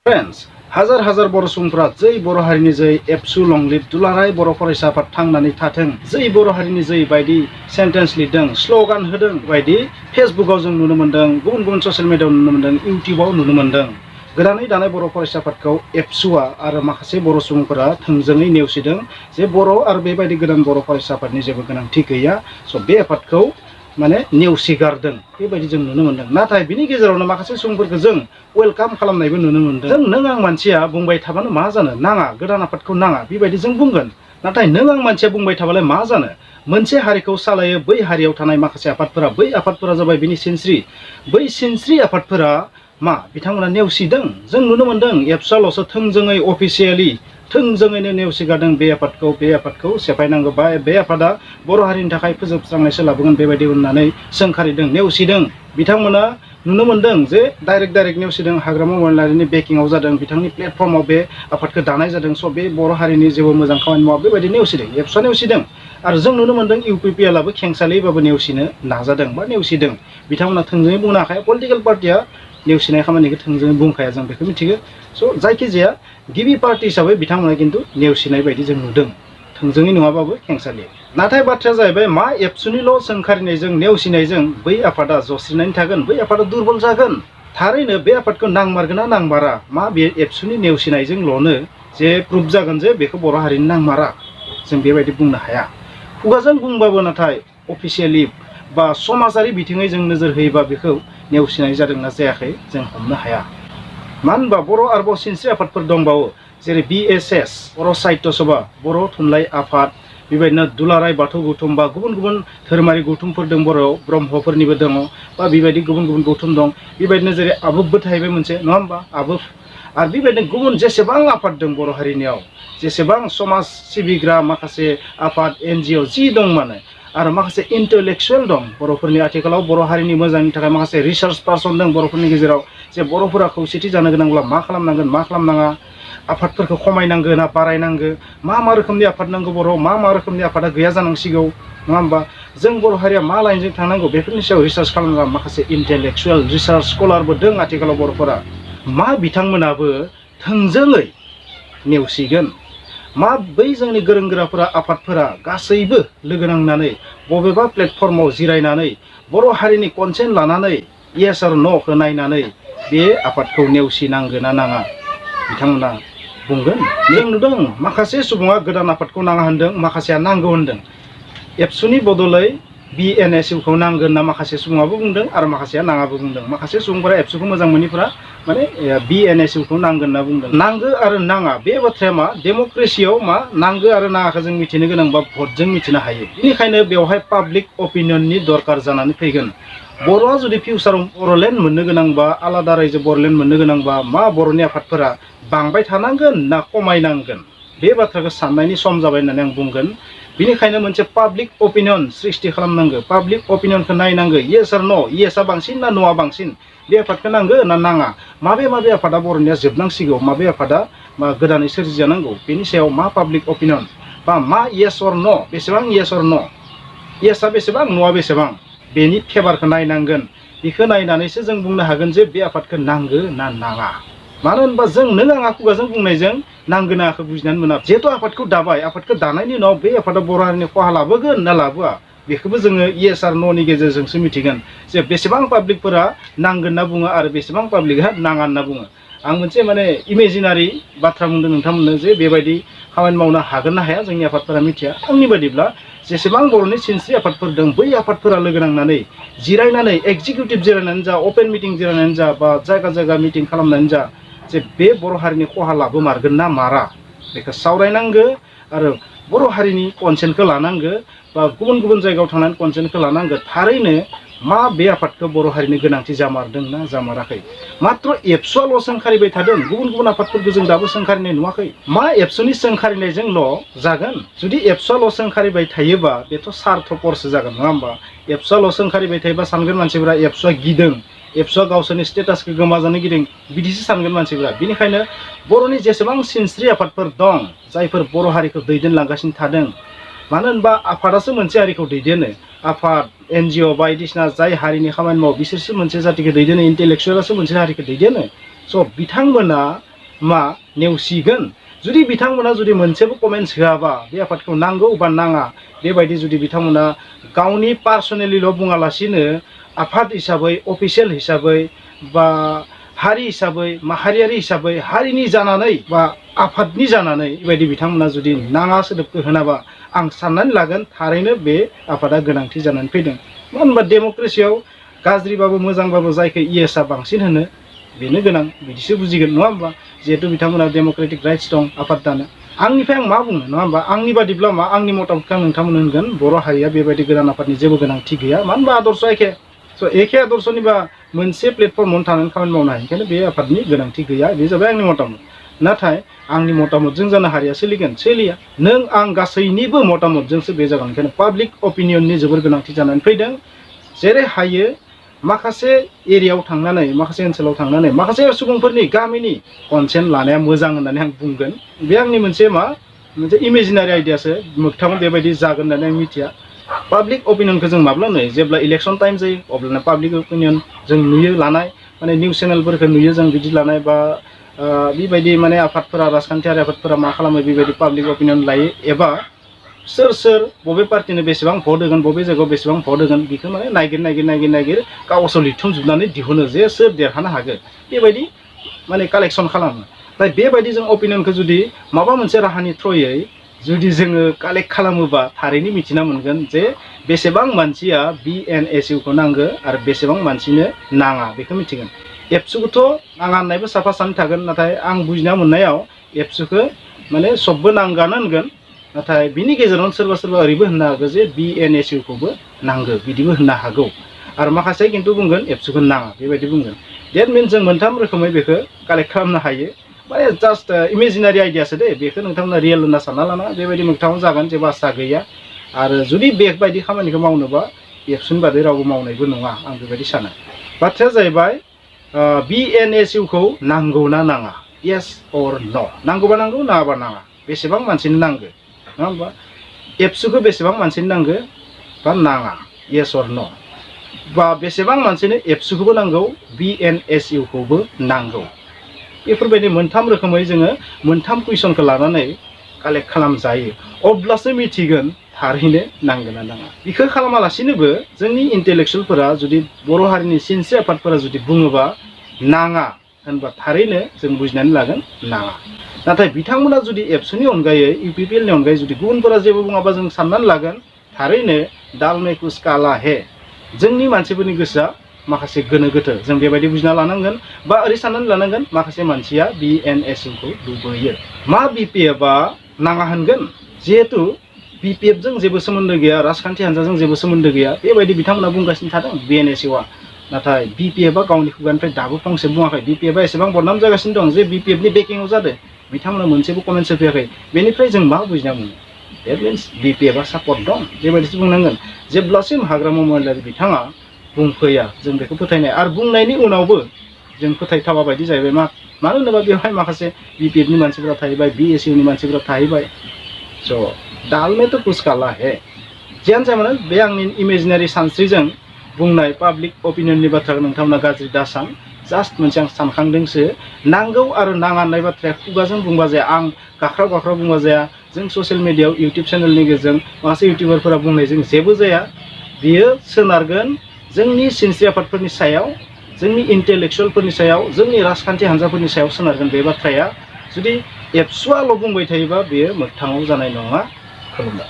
Friends हाजार हाजार बर' सुबुंफोरा जै बर' हारिनि जै एबसु लंलिट दुलाराय बर' फरायसा आफाद थांनानै थाथों जै बर' हारिनि जै बायदि सेन्टेन्स लिरदों स्ल'गान होदों बायदि फेसबुकाव जों नुनो मोन्दों, गुबुन गुबुन ससियेल मिडियाआव नुनो मोन्दों, इउटिउबाव नुनो मोन्दों। गोदानै दानाय बर' फरायसा आफादखौ एबसुआ आरो माखासे बर' सुबुंफोरा थोंजोङै नेवसिदों जे बर' आरो बेबायदि गोदान बर' फरायसा आफादनि जेबो गोनांथि गैया। स' बे आफादखौ माने नेवसिगारदों बेबायदि जों नुनो मोन्दों। नाथाय बिनि गेजेरावनो माखासे सुबुंफोरखौ जों वेलकाम खालामनायबो नुनो मोन्दों। जों नों आं मानसिया बुंबाय थाबानो मा जानो, नाङा गोदान आफादखौ नाङा बेबायदि जों बुंगोन। नाथाय नों आं मानसिया बुंबाय थाबालाय मा जानो, मोनसे हारिखौ सालायो बै हारियाव थानाय माखासे आफादफोरा, बै आफादफोरा जाबाय बिनि सिनस्रि। बै सिनस्रि आफादफोरा मा बिथांमोना नेवसिदों। जों नुनो मोन्दों एबसुआल'सो थोंजोङै अफिसियेलि थोंजोङैनो नेवसिगारदों बे आफादखौ सेफायनांगौ बा बे आफादा बर' हारिनि थाखाय फोजोबस्रांनायसो लाबोगोन बेबायदि होननानै सोंखारिदों, नेवसिदों। बिथांमोना नुनो मोन्दों जे डाइरेक्ट नेवसिदों। हाग्रामा महिलारिनि बेकिंआव जादों, बिथांनि प्लेटफर्माव बे आफादखौ दानाय जादों। स' बे बर' हारिनि जेबो मोजां खामानि मावा बेबायदि नेवसिदों, एबसुआ नेवसिदों। आरो जों नुनो मोन्दों इउपिपिएलआबो खेंसालियैबाबो नेवसिनो नाजादों बा नेवसिदों। बिथांमोना थोंजोङै बुंनो हाखाया, पलिटिकेल पार्टिया नेवसिनाय खामानिखौ थोंजोङै बुंखाया, जों बेखौ मिथिगौ। स' जायखिजाया गिबि पार्टि हिसाबै बिथांमोना खिन्थु नेवसिनाय बायदि जों नुदों, थोंजोङै नङाबाबो खेंसालियै। नाथाय बाथ्राया जाहैबाय मा एबसुनिल' सोंखारिनायजों नेवसिनायजों बै आफादा जस्रिनानै थागोन, बै आफादा दुरबल जागोन। थारैनो बे आफादखौ नांमारगोन ना नांमारा, मा बे एबसुनि नेवसिनायजोंल'नो जे प्रुभ जागोन जे बेखौ बर' हारिनि नांमारा, जों बेबायदि बुंनो हाया। खुगाजों बुंबाबो नाथाय अफिसियेलि बा समाजारि बिथिङै जों नोजोर होयोबा बेखौ नेवसिनाय जादोंना जायाखै जों हमनो हाया। मानो होनबा बर' आरोबाव सिनस्रि आफादफोर दंबावो, जेरै BSS बर' साहित्य सभा, बर' थुनलाइ आफाद, बेबायदिनो दुलाराय बाथौ गौथुम बा गुबुन गुबुन धोरोमारि गौथुमफोर दं, बर' ब्रह्मफोरनिबो दङ बा बेबायदि गुबुन गुबुन गौथुम दं। बेबायदिनो जेरै आबुफबो थाहैबाय मोनसे, नङा होमबा, आबुफ। आरो बेबायदिनो गुबुन जेसेबां आफाद दं बर' हारिनियाव, जेसेबां समाज सिबिग्रा माखासे आफाद NGO जि दं माने, आरो माखासे इन्टेलेक्सुयेल दं बर'फोरनि। आथिखालाव बर' हारिनि मोजांनि थाखाय माखासे रिसार्च पार्सन दं बर'फोरनि गेजेराव, जे बर'फोरा खौसेथि जानो गोनांब्ला मा खालामनांगोन मा खालामनाङा, आफादफोरखौ खमायनांगो ना बारायनांगो, मा रोखोमनि आफाद नांगौ बर'आव, मा रोखोमनि आफादा गैया जानांसिगौ, नङा होमबा, जों बर' हारिया मा लाइनजों थांनांगौ बेफोरनि सायाव रिसार्च खालामग्रा माखासे इन्टेलेक्सुयेल रिसार्च स्कलारबो दं आथिखालाव बर'फोरा। मा बिथांमोनाबो थोंजोङै नेवसिगोन। मा बै जोंनि गोरों गोराफोरा, आफादफोरा गासैबो लोगो नांनानै बबेबा प्लेटफर्माव जिरायनानै बर' हारिनि कनसेन्ट लानानै येस आरो न'खौ नायनानै बे आफादखौ नेवसिनांगोन ना नाङा बिथांमोना बुंगोन। जों नुदों माखासे सुबुङा गोदान आफादखौ नाङा होनदों, माखासेया नांगौ होनदों। एबसुनि बदलै BNSUखौ नांगोन ना माखासे सुबुङाबो बुंदों आरो माखासेया नाङाबो बुंदों। माखासे सुबुंफोरा एबसुखौ मोजां मोनिफोरा माने BNSUखौ नांगोन होनना बुंदों। नांगो आरो नाङा बे बाथ्राया मा, डेम'क्रेसियाव मा नांगो आरो नाङाखौ जों मिथिनो गोनां बा भटजों मिथिनो हायो। बेनिखायनो बेवहाय पाब्लिक अपिनियननि दरकार जानानै फैगोन। बर'आ जुदि फिउचाराव बर'लेण्ड मोननो गोनांबा, आलादा रायजो बर'लेण्ड मोननो गोनांबा, मा बर'नि आफादफोरा बांबाय थानांगोन ना खमायनांगोन, बे बाथ्राखौ साननायनि सम जाबाय होननानै आं बुंगोन। बेनिखायनो मोनसे पाब्लिक अपिनियन सृष्टि खालामनांगो, पाब्लिक अपिनियनखौ नायनांगो, येस आरो न', येसआ बांसिन ना न'आ बांसिन, बे आफादखौ नांगो ना नाङा, माबे आफादा बर'निया जोबनांसिगौ, माबे आफादा गोदानै सोरजिजानांगौ, बेनि सायाव मा पाब्लिक अपिनियन बा मा येस अर न', बेसेबां येस अर न', येसआ बेसेबां न'आ बेसेबां, बेनि फेभारखौ नायनांगोन। बेखौ नायनानैसो जों बुंनो हागोन जे बे आफादखौ नांगो ना नाङा। मानो होनबा जों नों आंहा खुगाजों बुंनायजों नांगो नाङाखौ बुजिनानै मोना। जिहेथु आफादखौ दाबाय, आफादखौ दानायनि उनाव बे आफादा बर' हारिनि खहा लाबोगोन ना लाबोआ, बेखौबो जोङो येस आरो न'नि गेजेरजोंसो मिथिगोन जे बेसेबां पाब्लिकफोरा नांगोन होनना बुङो आरो बेसेबां पाब्लिकआ नाङा होनना बुङो। आं मोनसे माने इमेजिनारि बाथ्रा बुंदों नोंथांमोननो जे बेबायदि खामानि मावनो हागोन ना हाया जोंनि आफादफोरा मिथिया। आंनि बायदिब्ला जेसेबां बर'नि सिनस्रि आफादफोर दं, बै आफादफोरा लोगो नांनानै जिरायनानै एक्जिकिउटिभ जिरायनानै जा, अपेन मिटिं जिरायनानै जा, बा जायगा मिटिं खालामनानै जा, जे बे बर' हारिनि खहा लाबोमारगोन ना मारा बेखौ सावरायनांगो आरो बर' हारिनि कनसेन्टखौ लानांगो बा गुबुन गुबुन जायगायाव थांनानै कनसेन्टखौ लानांगो। थारैनो मा बे आफादखौ बर' हारिनि गोनांथि जामारदों ना जामाराखै। मात्र एबसुआल' सोंखारिबाय थादों, गुबुन गुबुन आफादफोरखौ जों दाबो सोंखारिनाय नुवाखै। मा एबसुनि सोंखारिनायजोंल' जागोन? जुदि एबसुआल' सोंखारिबाय थायोबा बेथ' सार्थकरसो जागोन, नङा होमबा। एबसुआल' सोंखारिबाय थायोबा सानगोन मानसिफोरा एबसुआ गिदों, एबसुआ गावसोरनि स्टेटासखौ गोमाजानो गिदों, बिदिसो सानगोन मानसिफोरा। बेनिखायनो बर'नि जेसेबां सिनस्रि आफादफोर दं, जायफोर बर' हारिखौ दैदेनलांगासिनो थादों, मानो होनबा आफादासो मोनसे हारिखौ दैदेनो। आफाद NGO बायदिसिना जाय हारिनि खामानि मावो बिसोरसो मोनसे जातिखौ दैदेनो, इन्टेलेक्सुयेलासो मोनसे हारिखौ दैदेनो। स' बिथांमोना मा नेवसिगोन जुदि बिथांमोना जुदि मोनसेबो कमेन्ट्स होआबा बे आफादखौ नांगौ बा नाङा बेबायदि जुदि बिथांमोना गावनि पार्सनेलिल' बुङालासिनो आफाद हिसाबै अफिसियेल हिसाबै बा हारि हिसाबै माहारियारि हिसाबै हारिनि जानानै बा आफादनि जानानै बेबायदि बिथांमोना जुदि नाङा सोदोबखौ होनाबा आं साननानै लागोन थारैनो बे आफादा गोनांथि जानानै फैदों। मानो होनबा डेम'क्रेसियाव गाज्रिबाबो मोजांबाबो जायखौ इएसआ बांसिन होनो बेनो गोनां बिदिसो बुजिगोन नङा होमबा जिहेतु बिथांमोना डेम'क्रेटिक राइट्स दं आफाद दानो आंनिफ्राय आं मा बुंनो नङा होमबा आंनि बादिब्ला मा आंनि मतामतखौ आं नोंथांमोन होनगोन बर' हारिया बेबायदि गोदान आफादनि जेबो गोनांथि गैया मानो होनबा आदर्श एखे एखे आदर्शनिबा मोनसे प्लेटफर्मावनो थानानै खामानि मावनो हायो ओंखायनो बे आफादनि गोनांथि गैया बे जाबाय आंनि मतामत नाथाय आंनि मतामतजों जानो हारिया सोलिगोन सोलिया नों आं गासैनिबो मतामतजोंसो बे जागोन ओंखायनो पाब्लिक अपिनियननि जोबोर गोनांथि जानानै फैदों जेरै हायो माखासे एरियायाव थांनानै माखासे ओनसोलाव थांनानै माखासे सुबुंफोरनि गामिनि कनसेन्ट लानाया मोजां होननानै आं बुंगोन बे आंनि मोनसे इमेजिनारि आइडियासो मोगथाङाव बेबायदि जागोन होननानै आं मिथिया पाब्लिक अपिनियनखौ जों माब्ला नुयो जेब्ला इलेक्सन टाइम जायो अब्लाना पाब्लिक अपिनियन जों नुयो लानाय माने निउस चेनेलफोरखौ नुयो जों बिदि लानाय बा बेबायदि माने आफादफोरा राजखान्थियारि आफादफोरा मा खालामो बेबायदि पाब्लिक अपिनियन लायो एबा सोर बबे पार्टिनो बेसेबां भट होगोन बबे जायगायाव बेसेबां भट होगोन बेखौ माने नागिर गावसोर लिरथुमजोबनानै दिहुनो जे सोर देरहानो हागोन बेबायदि माने कालेक्सन खालामो दा बेबायदि जों अपिनियनखौ जुदि माबा मोनसे राहानि थ्रुयै जुदि जोङो कालेक्ट खालामोबा थारैनो मिथिना मोनगोन जे बेसेबां मानसिया BNSU खौ नांगौ आरो बेसेबां मानसिनो नाङा बेखौ मिथिगोन एबसुखौथ' नाङा होननायबो साफा सानै थागोन नाथाय आं बुजिना मोननायाव एबसुखौ माने सबबो नांगानो होनगोन नाथाय बिनि गेजेरावनो सोरबा ओरैबो होननो हागौ जे BNSU खौबो नांगौ बिदिबो होननो हागौ आरो माखासे खिन्थु बुंगोन एबसुखौ नाङा बेबायदि बुंगोन देट मिन्स जों मोनथाम रोखोमै बेखौ कालेक्ट खालामनो हायो माने जास्ट इमेजिनारि आइडियासो दे बेखौ नोंथांमोना रियेल होनना सानना लाना बेबायदि मोगथाङाव जागोन जेबो आसा गैया आरो जुदि बेबायदि खामानिखौ मावनोबा एबसुनि बादै रावबो मावनायबो नङा आं बेबायदि सानो बाथ्राया जाहैबाय BNSU खौ नांगौ ना नाङा येस अर न' नांगौबा नांगौ नाङाबा नाङा बेसेबां मानसिनो नांगौ नङा होमबा एबसुखौ बेसेबां मानसिनो नांगौ बा नाङा येस अर न' बा बेसेबां मानसिनो एबसुखौबो नांगौ BNSU खौबो नांगौ बेफोरबायदि मोनथाम रोखोमै जोङो मोनथाम कुइसनखौ लानानै कालेक्ट खालामजायो अब्लासो मिथिगोन थारैनो नांगोन ना नाङा बेखौ खालामालासिनोबो जोंनि इन्टेलेक्सुयेलफोरा जुदि बर' हारिनि सिनस्रि आफादफोरा जुदि बुङोबा नाङा होनबा थारैनो जों बुजिनानै लागोन नाङा नाथाय बिथांमोना जुदि एबसुनि अनगायै UPPLनि अनगायै जुदि गुबुनफोरा जेबो बुङाबा जों साननानै लागोन थारैनो दाल में कुछ काला है जोंनि मानसिफोरनि गोसोआ माखासे गोनो गोथो जों बेबायदि बुजिना लानांगोन बा ओरै साननानै लानांगोन माखासे मानसिया BNSU खौ लुबैयो मा BPFआ नाङा होनगोन जिहेतु BPFजों जेबो सोमोन्दो गैया राजखान्थि हान्जाजों जेबो सोमोन्दो गैया बेबायदि बिथांमोना बुंगासिनो थादों BNSUआ नाथाय BPFआ गावनि खुगानिफ्राय दाबो फंसे बुङाखै BPFआ एसेबां बदनाम जागासिनो दं जे BPFनि बेकिंआव जादों बिथांमोना मोनसेबो कमेन्ट्स होफैयाखै बेनिफ्राय जों मा बुजिना मोनो देट मिन्स BPFआ सापर्ट दं बेबायदिसो बुंनांगोन जेब्लासिम हाग्रामा महिलारि बिथाङा बुंफैया जों बेखौ फोथायनाय आरो बुंनायनि उनावबो जों फोथायथावा बायदि जाहैबाय मानो होनोबा बेवहाय माखासे BPFनि मानसिफोरा थाहैबाय BSUनि मानसिफोरा थाहैबाय स' दाल में तो कुछ काला है जियानो जाया मानो बे आंनि इमेजिनारि सानस्रिजों बुंनाय पाब्लिक अपिनियननि बाथ्राखौ नोंथांमोना गाज्रि दासान जास्ट मोनसे आं सानखांदोंसो नांगौ आरो नाङा होननाय बाथ्राया खुगाजों बुंबा जाया आं गाख्राव बुंबा जाया जों ससियेल मिडियायाव इउटुब चेनेलनि गेजेरजों माखासे इउटुबारफोरा बुंनायजों जेबो जाया बियो सोनारगोन जोंनि सिनस्रि आफादफोरनि सायाव जोंनि इन्टेलेक्सुयेलफोरनि सायाव जोंनि राजखान्थि हान्जाफोरनि सायाव सोनारगोन बे बाथ्राया जुदि एबसुआल' बुंबाय थायोबा बेयो मोगथाङाव जानाय नङा खुलुमबाय।